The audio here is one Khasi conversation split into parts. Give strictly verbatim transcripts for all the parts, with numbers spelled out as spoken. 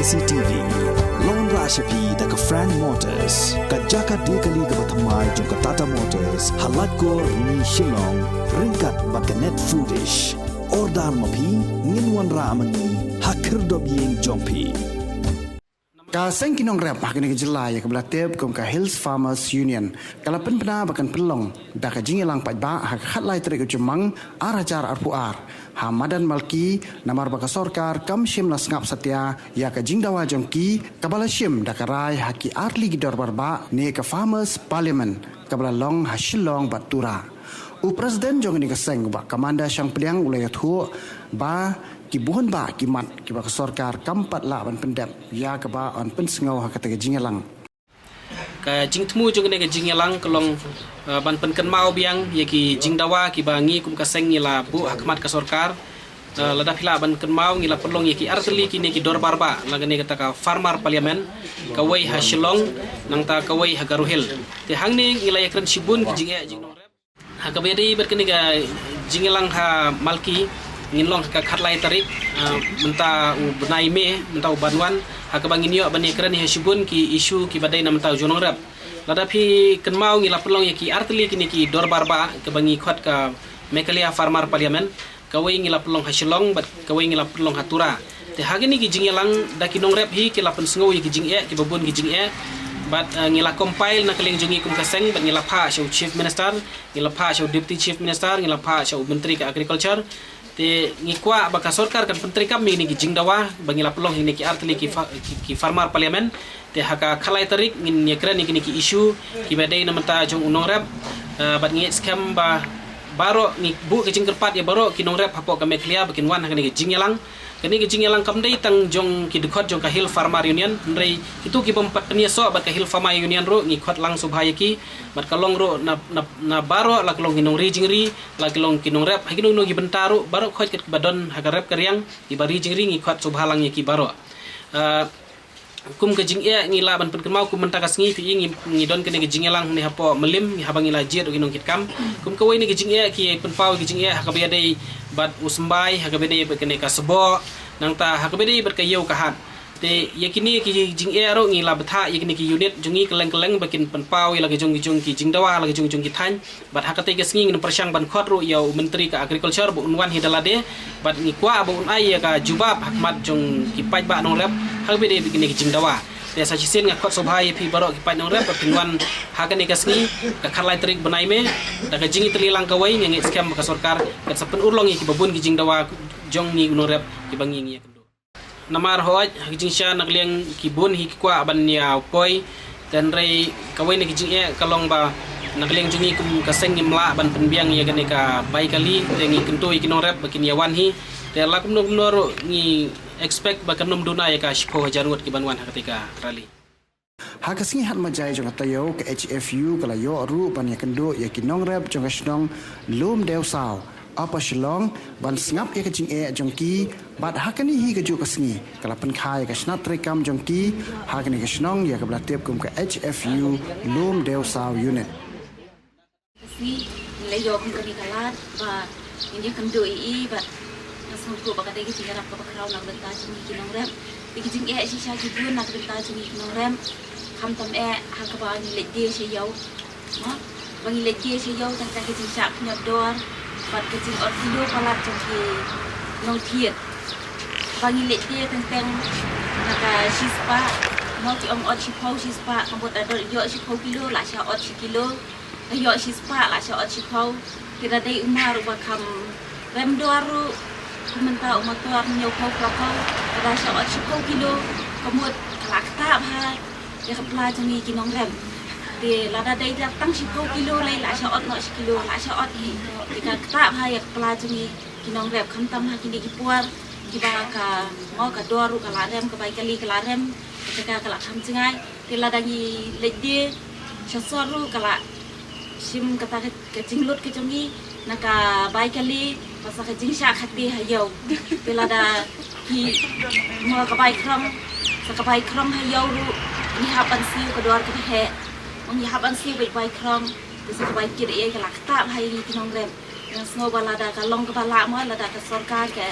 C T V. Long ra sha phi da ka Frank Motors, ka jaka de kali kaba thymmai jong ka Tata Motors, ha Laitkor Ni Shillong, ryngkat bad ka Net Foodish. Order ma phi, ngin wanrah ma ngi ha khyrdop ïing jong phi. Ka seng ki nongrep ha kane ka jylla ïa kaba la tip kum ka Hills Farmers Union ka la pynbna ba kan pynlong da ka jingïalang paidbah ha ka khatlai tarik u Jymmang ar hajar arphew ar ha madan Malki, namar ba ka sorkar kam shym la sngap satia ïa ka jingdawa jong ki kaba la shim da ka rai ha ki artylli ki dorbar bah ne ka Farmers Parliament kaba la long ha Shillong bad Tura. U President jong kane ka seng, u Bah Commander Shangpliang, u la ïathuh ba ki bun bah ki mat kiba ka sorkar kam pat lah ban pyndep ïa kaba yn pynsngew ha kata ka jingïalang. Ka jingthmu jong kane ka jingïalang ka long, eh, ban pynkynmaw biang ïa ki jingdawa kiba ngi kum ka seng ngi la buh ha khmat ka sorkar. Eh, lada phi lah ban kynmaw, ngi la pynlong ïa ki artylli kine ki dorbar bah, la kane kata ka Farmer Parliament, kawei ha Shillong, nangta kawei ha Garo Hills. Te hangne ngi la ïakren shibun ki jingeh jingnongrep. Ha kaba ïadei bad kane ka jingïalang ha Malki, ngin long ha ka khatlai tarik, ah, mynta u bnai May, mynta u ban wan, ha kaba ngin ïoh ban ïakren ïa shibun ki issue kiba dei na bynta u jong nongrep. Lada phi kynmaw, ngi la pynlong ïa ki artylli kine ki dorbar bah kaba ngi khot ka Meghalaya Farmer Parliament, kawei ngi la pynlong ha Shillong bad kawei ngi la pynlong ha Tura. Te ha kine ki jingïalang da ki nongrep hi ki la pynsngew ïa ki jingeh, kiba bun ki jingeh. Bad, eh, ngi la compile na ka liang jong ngi kum ka seng bad ngi la phah sha u Chief Minister, ngi la phah sha u Deputy Chief Minister, ngi la phah sha u Myntri ka Agriculture. Te ngi kwah ba ka sorkar kan pyntreikam ïa kine ki jingdawa ba ngi la pynlong ïa kine ki artylli ki fa-, ki, ki Farmer Parliament. Te ha ka khatlai tarik ngin ïakren ïa kine ki issue kiba dei na bynta jong u nongrep, eh, bad ngi skhem ba baroh, ngi buh ka jingkyrpad ïa baroh ki nongrep hapoh ka Meghalaya ba kin wan ha kane ka jingïalang. Kane ka jingïalang kam dei tang jong ki dkhot jong ka Hill Farmer Union, hynrei kito ki bym pat pynïasoh bad ka Hill Farmer Union ruh ngi khot lang sngewbha ïa ki, bad ka long ruh na, na, na baroh, la ka long ki nongri jingri, la ka long ki nongrep ha kino kino ki bynta ruh, baroh khoit kat kiba don ha ka rep ka riang, kiba ri jingri, ngi khot sngewbha lang ïa ki baroh. Eh, Kum ka jingeh ngi lah ban pynkynmaw, kum mynta ka sngi phi i ngi, ngi don kane ka jingïalang ne hapoh Mylliem, ngi haba ngi la jied ruh ki nongkitkam. Kum kawei ne ka jingeh ki pynpaw ka jingeh ha kaba ïadei bad u symbai, ha kaba ïadei bad kane ka sboh, nangta ha kaba ïadei bad ka ïew ka hat. Te ïa kine ki jingeh ruh ngi la bthah ïa kine ki unit jong ngi kylleng kylleng ba kin pynpaw ïa la ka jong ki jong ki jingdawa, la ka jong ki jong ki thaiñ. Bad ha katei ka sngi ngin pyrshang ban khot ruh ïa u Myntri ka Agriculture ba un wan hi da lade. Bad ngi kwah ba un ai ïa ka jubab ha khmat jong ki paidbah nongrep ha kaba ïadei bad kine ki jingdawa. Te sa shisien nga khot sngewbha ïa phi baroh ki paid nongrep ba phin wan ha kane ka sngi, ka khatlai tarik bnai May, da ka jingïatylli lang kawei, nga ngeit skhem ba ka sorkar kan sa pynurlong ïa kiba bun ki jingdawa jong ngi u nongrep kiba ngi ngi ïakynduh. Namar hooid, ha ka jingshisha na ka liang ki bun hi ki kwah ban ïa poi, te hynrei kawei na ki jingeh ka long ba na ka liang jong ngi kum ka seng ngim lah ban pynbiang ïa kane ka bai kali, te ngi kyntu ïa ki nongrep ba kin ïa wan hi, te la kumno kumno ruh ngi expect ba kan ym duna ïa ka shiphew hajar ngut ki ban wan ha katei ka rally. Ha ka sngi Hatmajai jong ka taïew, ka H F U ka la ïoh ruh ban ïakynduh ïa ki nongrep jong ka shnong Lumdewsaw, Upper Shillong, ban sngap ïa ka jingeh jong ki, bad ha kane hi kajuh ka sngi ka la pynkha ïa ka shnat treikam jong ki ha kane ka shnong ïa kaba la tip kum ka H F U Lumdewsaw Unit. Ka sngi ngi la ïoh kum kane ka lad ba ngin ïakynduh ïa i, bad nga sngewthuh ba ka dei ka jingïarap kaba khraw na ka bynta jong ngi ki nongrep. Te ki jingeh shisha ki bun na ka bynta jong ngi ki nongrep, khamtam eh ha kaba ngi leit die sha ïew, mo, ba ngi leit die sha ïew tang tang ka jingshah khñiot dor bad ka jingod kilo palat jong ki nongthied. Ba ngi leit die teng teng na ka shispah, mo, ki ong ot shiphew shispah, ka mut da dor ïoh shiphew kilo la shah ot shi kilo. Ka ïoh shispah la shah ot shiphew. Te da dei u mar uba kham rem dor ruh, kum mynta u motor hynñiewphew phraphew, ka da shah ot shiphew kilo. Ka mut ka la ktah bha ïa ka pla jong ngi ki nongrep. Te lada dei da tang shiphew kilo lei la shah ot noh shi kilo, la shah ot hi. Te ka ktah bha ïa ka pla jong ngi ki nongrep, khamtam ha kine ki por kiba ka, mo, ka dor ruh ka la rem, ka bai kali ka la rem, ka jaka ka la kham jngai. Te lada ngi leit die sha sor ruh ka la shim kata ka, ka jinglut ka jong ngi na ka bai kali bad sa ka jingshah khate ha ïew. Te lada ki, mo, ka bai khrong, sa ka bai khrong ha ïew ruh ngi hap ban siew ka dor kaba heh. Ngi hap ban siew bad bai khrong, te sa ka bai kit ei ka la ktah bha ïa ngi ki nongrep. Nga sngew ba lada ka long kaba lah, mo, lada ka sorkar ka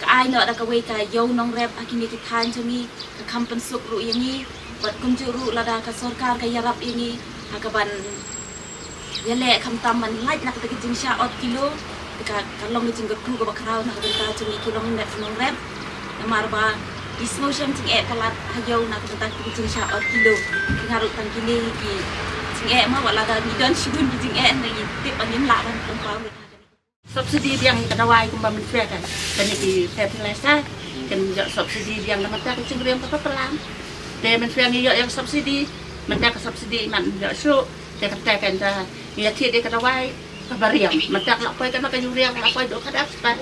Ka ai noh da kawei ka ïew nongrep ha kine ki thaiñ jong ngi, ka kham pynsuk ruh ïa ngi, bad kumjuh ruh lada ka sorkar ka ïarap ïa ngi ha kaban ïaleh khamtam ban lait na kata ka jingshah ot kilo, te ka, ka long ka jingkyrkhu kaba khraw na ka bynta jong ngi ki longmet nongrep. Namar ba ngi sngewshem jingeh palat ha ïew na ka bynta kata ka jingshah ot kilo. Ki nga ruh tang kine ki jingeh ma, wat lada ngi don shibun ki jingeh, hynrei ngi tip ba ngim lah ban pynpaw lut ha kane. Subsidy biang ka dawai kumba mynta kan, kane ki fertilizer, kan ïoh subsidy biang na mynta ka jingriam kaba palam. Te mynta ngi ïoh ïa ka subsidy, mynta ka subsidy man ïoh shuh, te kata kan ta ïa thied ïa ka dawai kaba riam. Mynta ka la poi kan ka urea ka la poi dok ka dak span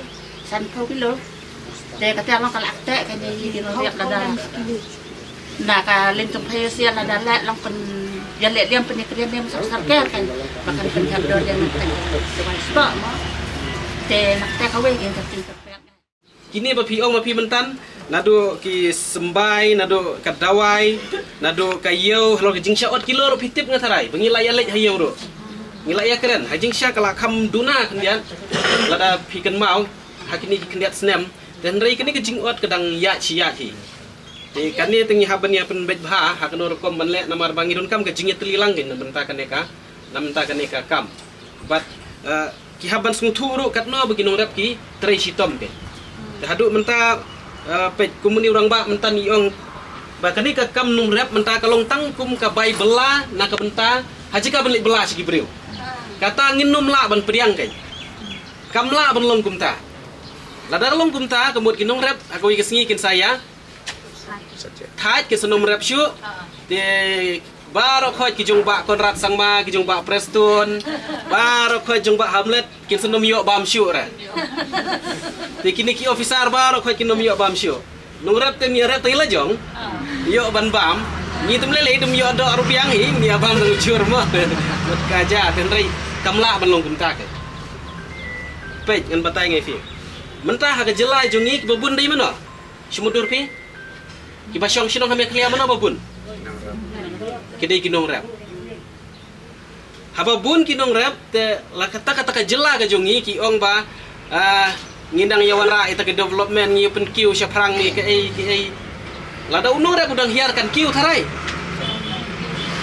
san phew kilo. Te kata long ka la kata kan ïa ki nongrep lada na ka lim jong phi sia lada leh long pyn ïaleh liam pyn ïakren liam sa sorkar kan. Ba kan pynhiar dor ïa ngi kan. Dawai stok mo. Te na kata kawei kan ka ting ka pek. Kine ba phi ong ma phi mynta, naduh ki symbai, naduh ka dawai, naduh ka ïew, halor ka jingshah ot kilo ruh phi tip nga tharai ba ngi la ïaleit ha ïew ruh. Ngi la ïakren ha jingshah ka la kham duna khyndiat. Lada phi kynmaw ha kine ki khyndiat snem, te hynrei kane ka jingot ka dang ïaid shi ïaid hi. Te kane te ngi hap ban ïa pynbeit bha ha kano rukom ban leh, namar ba ngi donkam ka jingïatylli lang kein na bynta kane ka, na bynta kane ka kam. Bad, eh, ki hap ban sngewthuh ruh katno ba ki nongrep ki trei shitom kein. Te haduh mynta, eh, peit kum une u rangbah mynta i ong ba kane ka kam nongrep mynta ka long tang kum ka bai bylla na ka bynta ha jaka ban leit bylla sha ki briew. Kata ngin nym lah ban pdiang kein. Kam lah ban long kumta. Lada long kumta ka mut ki nongrep ha kawei ka sngi kin sa ïa thait, kin sa nym rep shuh. Te baroh khoit ki jong Bah Conrad Sangma, ki jong Bah Preston, baroh khoit jong Bah Hamlet, kin sa nym ïoh bam shuh re. Te kine ki officer baroh khoit kin nym ïoh bam shuh. Nongrep te mia rep te la jong ïoh ban bam. Ngi te mlei lei te ym ïoh doh ruh biang hi, mia bam dang jur mo. Mut ka ja te hynrei kam lah ban long kumta kein. Peit ngan batai ngai phi. Mynta ha ka jylla jong ngi kiba bun dei mano? Shu mutdur phi? Kiba shong shnong ha Meghalaya mano ba bun? Ki dei ki nongrep. Haba bun ki nongrep te la kata kata ka jylla ka jong ngi ki ong ba, ah, ngin dang ïa wanrah ïa ta ka development, ngi pynkiew shaphrang ngi kaei kaei. Lada u nongrep u dang hiar kan kiew tharai.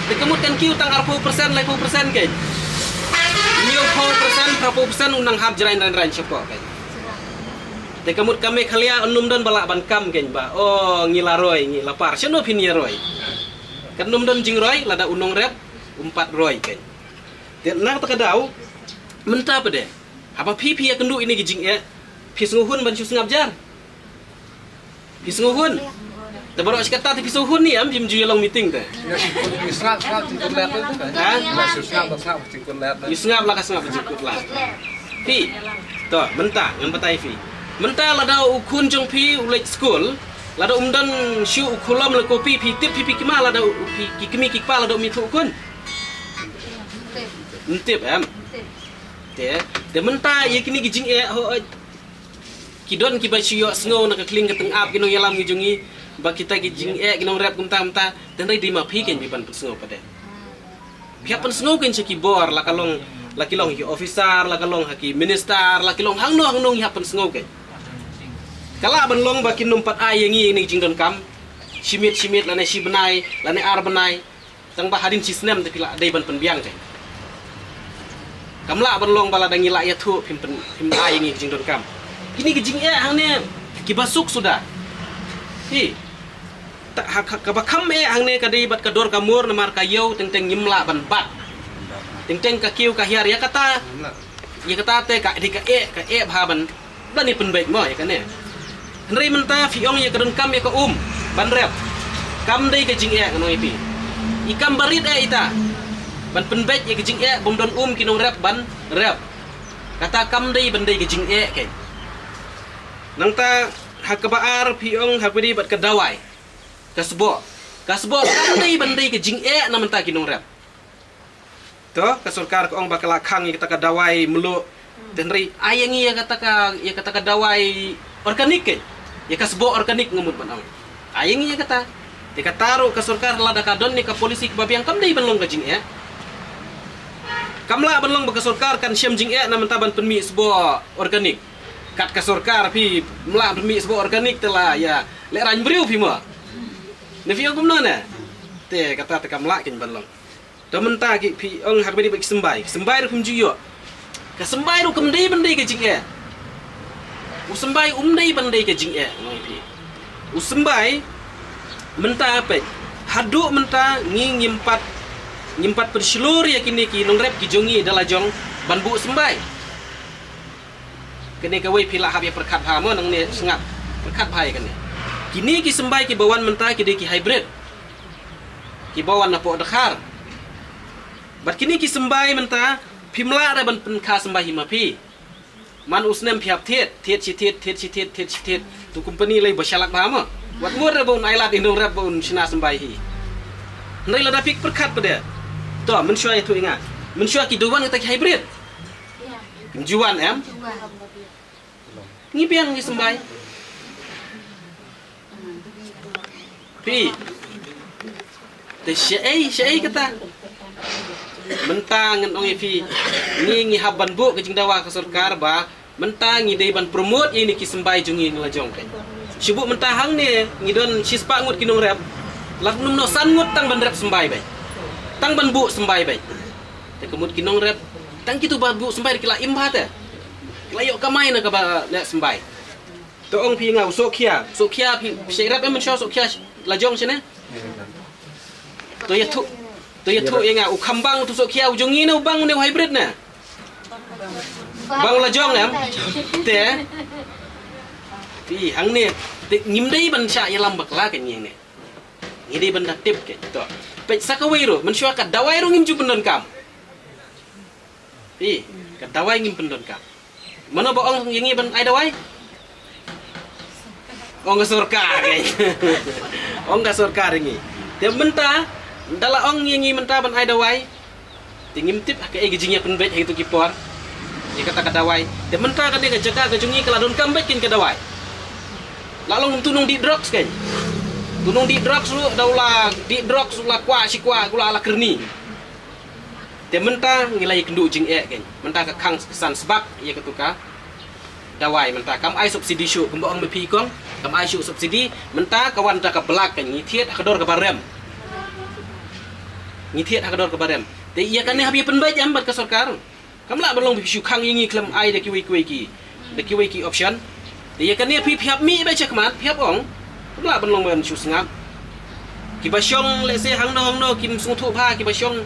Te ka mut kan kiew tang arphew percent, laiphew percent kein. Hynñiewphew percent, phraphew percent u nang hap jraiñ raiñ raiñ shapoh kein. Te ka mut ka Meghalaya un nym don ba lah ban kam kein ba, o, ngi la roi, ngi la par. Shano phin ïa roi? Kan nym don jingroi lada u nongrep um pat roi kein. Te na kata ka daw mynta pat de, haba phi phi ïakynduh ïa kine ki jingeh, phi sngewhun ban shu sngap jar? Phi sngewhun? Te baroh shi katta te phi sngewhun ne em, phim ju ïa long meeting te? Ïa sngap, sngap jingkut lad te. Ha? Ïa sngap, sngap jingkut lad te. Ïa sngap la ka sngap jingkut lad. Phi. To, mynta ngan batai phi. Mynta lada u khun jong phi u leit skul, lada um don shuh u khulom la kopi, phi tip phi, phi kima lada u, phi, ki kmie ki kpa lada um ïathuh khun? Ym tip em. Te, te mynta ïa kine ki jingeh, ho, ki don kiba shu ïohsngew na ka khlieng ka tyngab ki nongïalam ki jong ngi ba kita ki jingeh ki nongrep kumta kumta, te hynrei dei ma phi kein phi ban pynsngew pat de. Phi hap pynsngew kein sha ki bor, la ka long, la ki long ki officer, la ka long ha ki minister, la ki long hangno hangno ngi hap pynsngew kein. Ka lah ban long ba kin nym pat ai ïa ngi ïa kine ki jingdonkam shi miet shi miet lane shi bnai lane ar bnai. Tang ba hadien shi snem te phi lah dei ban pynbiang te. Kam lah ban long ba lada ngi lah ïathuh phim pyn, phim ai ïa ngi ki jingdonkam. Kine ki jingeh hangne kiba suk suda. Hi. Ta, ha, ka, kaba kham eh hangne ka dei bad ka dor ka mur namar ka ïew teng teng ngim lah ban bat. Teng teng ka kiew ka hiar ïa kata. Ïa kata te ka dei ka eh, ka eh bha ban, ban ïa pynbeit mo ïa kane. Hynrei mynta phi ong ïa ka donkam ïa ka um ban rep. Kam dei ka jingeh ngan ong ïa phi. I kam barit eh ita ban pynbeit ïa ka jingeh bym don um ki nongrep ban rep. Kata kam dei ban dei ka jingeh kein. Nangta ha kaba ar phi ong ha kaba dei bad ka dawai. Ka sboh. Ka sboh kam dei ban dei ka jingeh na mynta ki nongrep. To, ka sorkar ka ong ba ka la khang ïa kata ka dawai mluh. Te hynrei ai ïa ngi ïa kata ka, ïa kata ka dawai organic kein. Ïa ka sboh organic nga mut ban ong. Ai ïa ngi ïa kata. Te kata ruh ka sorkar lada ka don ïa ka policy kaba biang kam dei ban long ka jingeh. Kam lah ban long ba ka sorkar kan shem jingeh na mynta ban pynmih sboh organic. Kat ka sorkar phi mlah pynmih sboh organic te la ïa lehraiñ briew phi mo. Ne phi ong kumno ne? Te kata te kam lah kein ban long. Te mynta ki phi ong ha kaba ïadei bad ki symbai. Ki symbai ruh phim ju ïoh. Ka symbai ruh kam dei ban dei ka jingeh. U symbai um dei ban dei ka jingeh, ong ïa phi. U symbai mynta peit. Haduh mynta ngi ngim pat, ngim pat pynshlur ïa kine ki nongrep ki jong ngi da la jong ban buh symbai. Kane kawei phi lah hap ïa pyrkhat bha mo, nangne sngap, pyrkhat bha ïa kane. Kine ki symbai kiba wan mynta ki dei ki hybrid. Kiba wan napoh Dkhar. Bad kine ki symbai mynta phim lah re ban pynkha symbai hi ma phi. Man u snem phi hap thied, thied shi thied, thied shi thied, thied shi thied. Tu company lei ba shalak bha mo. Wat mut re ba un ailad ïa u nongrep ba un shna symbai hi. Hynrei lada phi pyrkhat pat de. To, mynshuwa ïathuh ïa nga. Mynshuwa ki dei wan kata ki hybrid. Kim ju wan em? Ngi biang ngi symbai. Phi. Te shaei, shaei kata. Mynta ngan ong ïa phi. Ngi ngi hap ban buh ka jingdawa ka sorkar ba mynta ngi dei ban promote ïa kine ki symbai jong ngi la jong. Shu buh mynta hangne ngi don shispah ngut ki nongrep. Lah nym noh san ngut tang ban rep symbai beit. Tang ban buh symbai beit. Te ka mut ki nongrep tang kitu ba buh symbai ki la im bha te. Ki la ïoh kamai na kaba leh symbai. To ong phi nga u sohkhia, sohkhia phi shai rep em mynshuwa sohkhia la jong shane. To ïathuh, to ïathuh ïa nga u kham bang tu sohkhia u jong ngi ne u bang ne u hybrid ne. Bang la jong em. Te. Phi hangne te ngim dei ban shah ïalam bakla ka ngi ne. Ngi dei ban da tip ke to. Peit sa kawei ruh mynshuwa ka dawai ruh ngim ju pyndonkam. Phi, ka dawai ngim pyndonkam. Mano ba ong ïa ngi ban ai dawai? Ong ka sorkar ke. Ong ka sorkar ïa ngi. Te mynta da la ong ïa ngi mynta ban ai dawai. Te ngim tip ha kaei ka jingïapynbeit ha kitu ki por. Ïa kata ka dawai. Te mynta kane ka jaka ka jong ngi ka la donkam beit kein ka dawai. La long tu nongdih drugs kein. Tu nongdih drugs ruh da u la dih drugs u la kwah shi kwah u la la kyrni. Te mynta ngi la ïakynduh jingeh kein. Mynta ka khang ka san sbak ïa katu ka dawai mynta kam ai subsidi shuh kumba ong ma phi kong. Kam ai shuh subsidi mynta ka wan ta ka blak kein ngi thied ha ka dor kaba rem. Ngi thied ha ka dor kaba rem. Te ïa kane hap ïapynbeit em bad ka sorkar. Kam lah ban long ba phi shu khang ïa ngi khlem ai da kiwei kiwei ki, da kiwei ki option. Te ïa kane phi phi hap mih beit shakhmat phi hap ong. Kam lah ban long ban shu sngap. Kiba shong lehse hangno hangno kim sngewthuh bha kiba shong,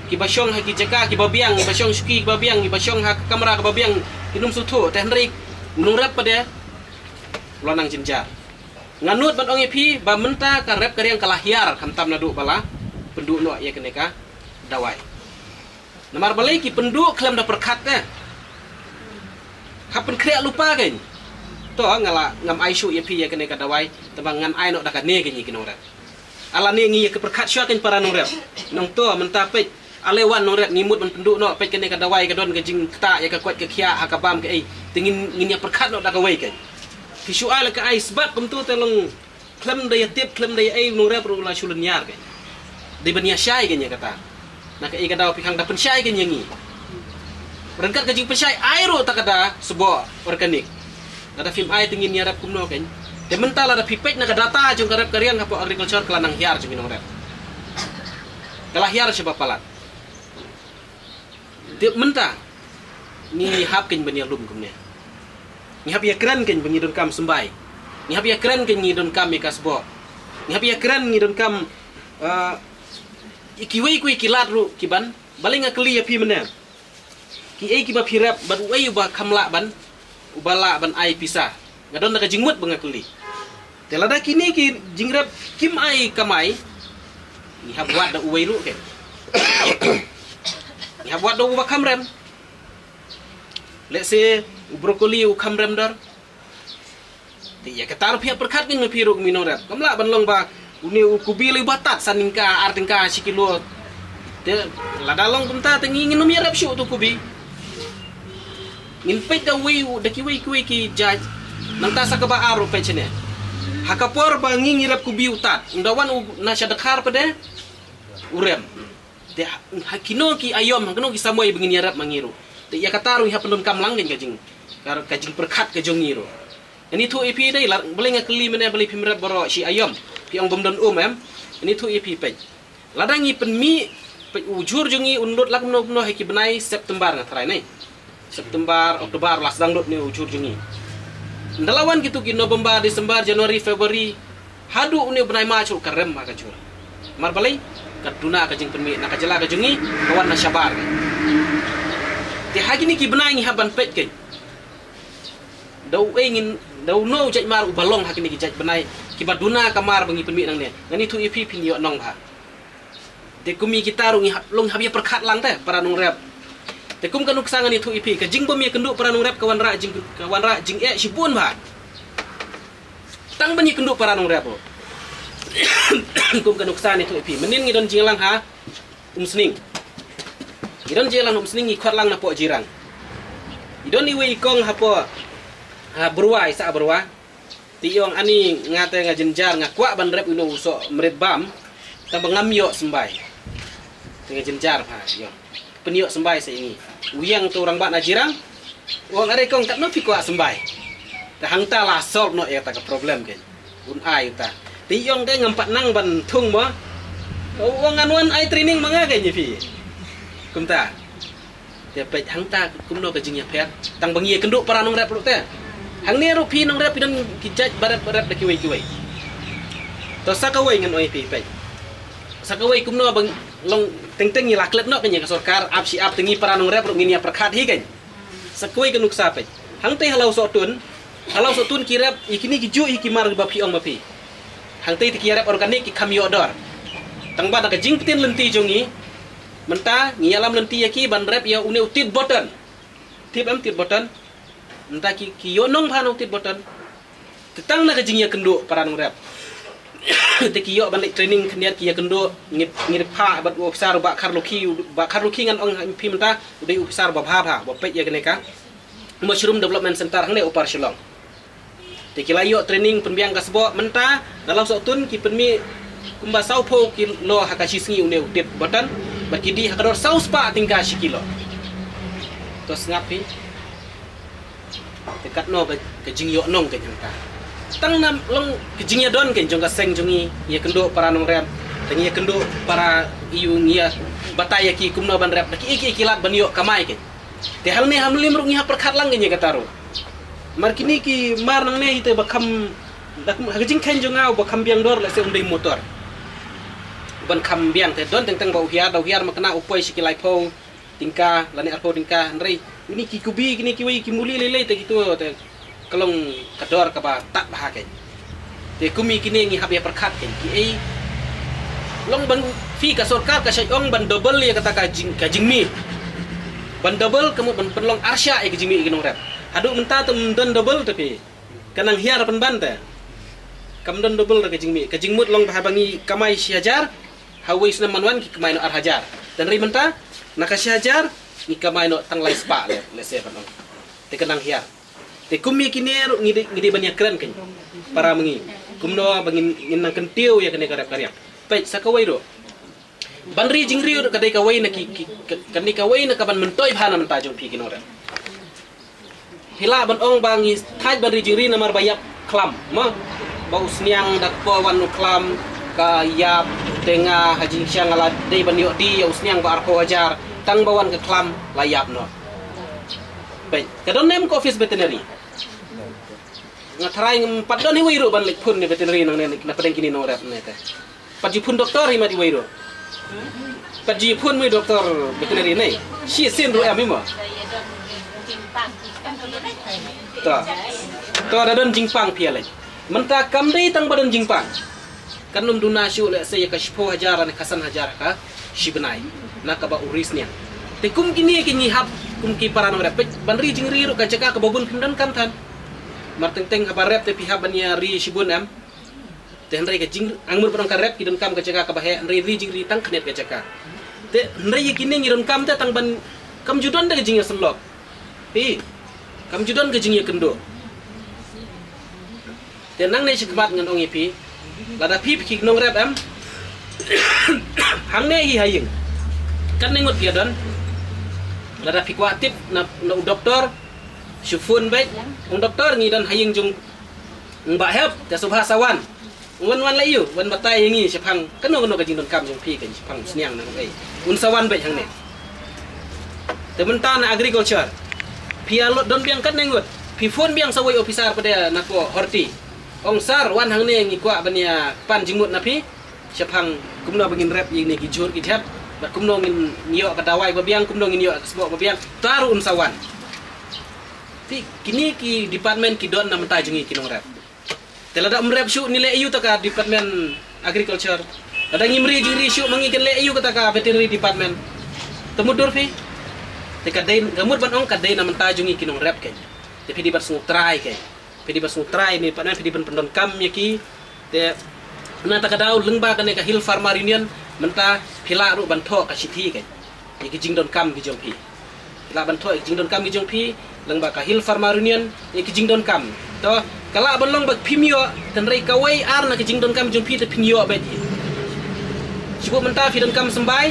kiba shong ha ki jaka kiba biang, kiba shong shuki kiba biang, kiba shong ha ka kamra kaba biang, kim sngewthuh te hynrei u nongrep pat de u la nang jynjar. Nga nud ban ong ïa phi ba mynta ka rep ka riang ka la hiar khamtam naduh ba la pynduh noh ïa kane ka dawai. Namar balei ki pynduh khlem da pyrkhat te. Hap pynkhreh lypa kein. To nga la ngam ai shuh ïa phi ïa kane ka dawai, tang ba ngan ai noh da kane kein ïa ki nongrep. Ala ne ngi ïa ka pyrkhat shuwa kein para nongrep. Nangto mynta peit, ale wan nongrep ngi mut ban pynduh noh peit kane ka dawai ka don ka jingktah ïa ka koit ka khiah ha ka bam kaei. Te ngin ngin ïa pyrkhat noh da kawei kein. Phi shu ai la ka ai sbak kumto te long. Khlem da ïa tip khlem da ïa ei u nongrep ruh u la shu lynñiar kein. Dei ban ïa shai kein ïa kata. Na kaei ka daw phi khang da pynshai kein ïa ngi. Ryngkat ka jingpynshai ai ruh ta ka da sboh organic. Lada phim ai te ngin ïa rep kumno kein. Te mynta lada phi peit na ka data jong ka rep ka riang hapoh agriculture ka la nang hiar jong ki nongrep. Ka la hiar shaba palat. Te mynta ngi hap kein ban ïalum kumne. Ngi hap ïakren kein ba ngi donkam symbai. Ngi hap ïakren kein ngi donkam ïa ka sboh. Ngi hap ïakren ngi donkam, eh, ïa kiwei kiwei ki lad ruh ki ban. Balei nga kylli ïa phi mynne. Kiei kiba phi rep bad uei uba kham lah ban, uba lah ban ai pisa. Nga don da ka jingmut ba nga kylli. Te lada kine ki jingrep kim ai kamai, ngi hap wad da uwei ruh kein. Ngi hap wad da uba kham rem. Lehse u broccoli u kham rem dor. Te ïa kata ruh phi hap pyrkhat kein ma phi ruh kum ki nongrep. Kam lah ban long ba une u kubi lei ba tad san tyngka, ar tyngka shi kilo. Te lada long kumta te ngi ngin ym ïarep shuh tu kubi. Ngin peit da wei u, da kiwei kiwei ki jait. Nangta sa kaba ar ruh peit shane. Ha ka por ba ngi ngi rep kubi u tad. Ynda wan u na sha Dkhar pat de u rem. Te ha, ha kino ki aïom, ha kino ki samoi ba ngin ïarep ma ngi ruh. Te ïa kata ruh ngi hap pyndonkam lang kein ka jing Ka, ka jingpyrkhat ka jong ngi ruh. Ngan ïathuh ïa phi dei, la, balei nga kylli mynne, balei phim rep baroh shi aïom. Phi ong bym don um em. Ngan ïathuh ïa phi peit. Lada ngi pynmih, peit u jhur jong ngi un lut la kumno kumno ha ki bnai September nga tharai ne. September, October la sdang lut ne u jhur jong ngi. Ynda la wan kito ki November, December, January, February, haduh une u bnai March ruh ka rem ha ka jhur. Namar balei? Ka duna ka jingpynmih na ka jylla ka jong ngi, ka wan na shabar. Te ha kine ki bnai ngi hap ban peit kein. Da uei ngin, da uno u jait mar uba long ha kine ki jait bnai kiba duna ka mar ba ngi pynmih nangne. Ngan ïathuh ïa phi, phin ïoh nong bha. Te kum ïa kita ruh ngi hap long, hap ïa pyrkhat lang te para nongrep. Te kum ka nuksa ngan ïathuh ïa phi, ka jingbym ïakynduh para nongrep ka wanrah jing, ka wanrah jingeh shibun bha. Tang ban ïakynduh para nongrep ruh. Kum ka nuksa ngan ïathuh ïa phi, mynnin ngi don jingïalang ha Umsning. Ngi don jingïalang ha Umsning, ngi khot lang napoh Jirang. Ngi don iwei i kong hapoh, ha Byrwa, i sah Byrwa. Te i ong ani nga te nga jynjar, nga kwah ban rep ïa uno u soh mrit bam. Tang ba ngam ïoh symbai. Te nga jynjar bha, i ong. Pynïoh symbai sa ïa ngi. U ïeng uto u rangbah na Jirang. U ong, are kong, katno phi kwah symbai? Te hangta la solve noh ïa kata ka problem kein. Un ai uta. Te i ong, te ngam pat nang ban thung mo. U ong, ngan wan ai training ma nga kein ïa phi. Kumta. Te peit hangta kumno ka jingïapher. Tang ba ngi ïakynduh para nongrep ruh te. Hangne ruh phi nongrep phi don ki jait ba rep ba rep da kiwei kiwei. To sa kawei ngan ong ïa phi peit. Sa kawei kumno ba long teng teng ngi la klet noh kein ïa ka sorkar, ap shi ap, te ngi para nongrep ruh ngin ïa pyrkhat hi kein. Sa kawei ka nuksa peit. Hangtei ha Lawsohtun, ha Lawsohtun ki rep ïa kine ki juh ïa ki mar ba phi ong ma phi. Hangtei te ki ïa rep organic, ki kham ïoh dor. Tang ba na ka jingpyntip lynti jong ngi, mynta ngi ïalam lynti ïa ki ban rep ïa une u Titboton. Tip em Titboton? Mynta ki, ki ïoh nong bha na u Titboton. Te tang na ka jingïakynduh para nongrep. Te ki ïoh ban leit training khyndiat, ki ïakynduh, ngi, ngi phah bad u officer u Bah Kharlukhi, u Bah Kharlukhi ngan ong ha phi mynta, u dei u officer ba bha bha, ba peit ïa kane ka Mushroom Development Center hangne Upper Shillong. Te ki la ïoh training pynbiang ka sboh mynta, na Lawsohtun ki pynmih kumba sawphew kilo ha ka shi sngi une u Titboton, bad ki dih ha ka dor saw spah tyngka shi kilo. To sngap phi. Te katno ka, ka jingïoh nong ka jong ka. Tang na long ka jingïadon ka jong ka seng jong ngi, ïakynduh para nongrep, te ngi ïakynduh para ïa u ngi ïa batai ïa ki kumno ban rep, da ki, ki, ki lad ban ïoh kamai ka. Te hangne ha Mylliem ruh ngi hap pyrkhat lang ka ïa kata ruh. Mar kine ki mar nangne hi te ba kham, da kum, ha ka jingkheiñ jong nga uba kham biang dor lehse un dei motor. Ban kham biang te don teng teng ba u hiar, da u hiar ma kane u poi shi ki laiphew tyngka, lane arphew tyngka, hynrei une ki kubi, kine kiwei ki muli lei lei te kito te ka long ka dor kaba tad bha kein. Te kum ïa kine ngi hap ïa pyrkhat kein, kiei long ban phi ka sorkar ka shait ong ban double ïa kata ka jing, ka jingmih. Ban double ka mut ban pynlong arshah ïa ka jingmih ïa ki nongrep. Haduh mynta te ym don double te phi. Ka nang hiar pynban te. Kam don double da ka jingmih. Ka jingmut long ba haba ngi kamai shi hajar, ha uwei u snem ban wan ngi kamai noh ar hajar. Te hynrei mynta, na ka shi hajar ngi kamai noh tang lai spah leh, lehse ban ong. Te ka nang hiar. Te kum ïa kine ruh ngi dei, ngi dei ban ïakren kein para ma ngi. Kumno ba ngin, ngin nang kyntiew ïa kane ka rep ka riang. Peit sa kawei ruh. Ban ri jingri ruh ka dei kawei na ki, ki, ka, kane kawei na kaban myntoi bha na bynta jong phi ki nongrep. Phi lah ban ong ba ngi thait ban ri jingri namar ba ïap khlam, mo? Ba u sniang da kpoh wan u khlam, ka ïap, te nga ha jingshisha nga la dei ban ïoh die ïa u sniang ba arphew hajar, tang ba wan ka khlam la ïap noh. Peit, ka don ne em ka office veterinary? Nga tharai ngam pat don iwei ruh ban leit phone ne veterinary nangne na pdeng kine nongrep ne te. Pat ju phone doktor hi mat iwei ruh. Pat ju phone mo i doktor veterinary ne. Shisien ruh em hi mo. To. To da don jingpang phi ïa leit. Mynta kam dei tang ba don jingpang. Kan ym duna shuh lehse ïa ka shiphew hajar ne ka san hajar ka shi bnai. Na kaba u ri sniang. Te kum kine ki ngi hap kum ki para nongrep, peit ban ri jingri ruh ka jaka kaba bun phim donkam than. Mar teng teng haba rep te phi hap ban ïa ri shibun em. Te hynrei ka jing, ang mut ba dang ka rep ki donkam ka jaka kaba heh, hynrei ri jingri tang khyndiat ka jaka. Te hynrei ïa kine ngi donkam te tang ban, kam ju don da ka jingïaseng lok. Phi, kam ju don ka jingïakynduh. Te nangne shakhmat ngan ong ïa phi, lada phi phi ki nongrep em, hangne hi ha ïing, kan ne ngut phi ïa don, lada phi kwah tip na, na u doktor, Shu phone beit, ong doktor ngi don ha ïing jong u Bah Hep, te sngewbha sa wan. Wan wan leh ïa u, wan batai ïa ngi shaphang kano kano ka jingdonkam jong phi, ka shaphang sniang na ei. Un sa wan beit hangne. Te mynta na agriculture, phi ïa lot don biang katne ngut, phi phone biang sa wei officer pat de na ko Horti. Ong sir, wan hangne, ngi kwah ban ïa pan jingmut na phi shaphang kumno ba ngin rep ïa kine ki jhur ki jhep, bad kumno ngin ïoh ka dawai ba biang, kumno ngin ïoh ka sboh ba biang. Te ruh un sa wan. Te kine ki department ki don na mynta jong ngi ki nongrep. Te lada ym rep shuh, ngi leh ïa u ta ka department agriculture. Lada ngim ri jingri shuh ma ngi, kin leh ïa u kata ka veterinary department. Te mutdur phi. Te ka dei, ka mut ban ong ka dei na mynta jong ngi ki nongrep kein. Te phi dei ban sngewtrai kein. Phi dei ban sngewtrai ne pat ne phi dei ban pyndonkam ïa ki. Te na kata ka daw lyngba kane ka Hill Farmer Union mynta phi lah ruh ban thoh ka shithi kein ïa ki jingdonkam ki jong phi. Phi lah ban thoh ïa ki jingdonkam ki jong phi lyngba ka Hill Farmer Union ïa ki jingdonkam. To ka lah ban long ba phim ïoh, hynrei kawei ar na ki jingdonkam jong phi te phin ïoh beit. Shibun mynta phi donkam symbai,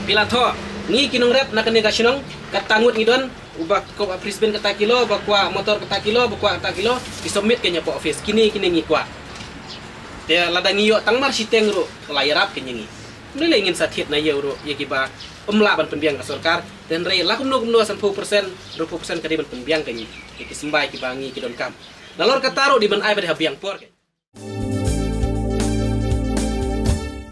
phi la thoh, ngi ki nongrep na kane ka shnong, kata ngut ngi don, uba kwah fry bean kata kilo, ba kwah motor kata kilo, ba kwah kata kilo, ki submit kein hapoh office. Kine kine ngi kwah. Te lada ngi ïoh tang mar shiteng ruh ka la ïarap kein ïa ngi. Ym lei lei ngin sa thied na ïew ruh ïa kiba ym lah ban pynbiang ka sorkar. Te hynrei la kumno kumno sanphew percent, hynriewphew percent ka dei ban pynbiang kein ïa ki symbai kiba ngi ki donkam. Nalor kata ruh dei ban ai pat de ha biang por kein.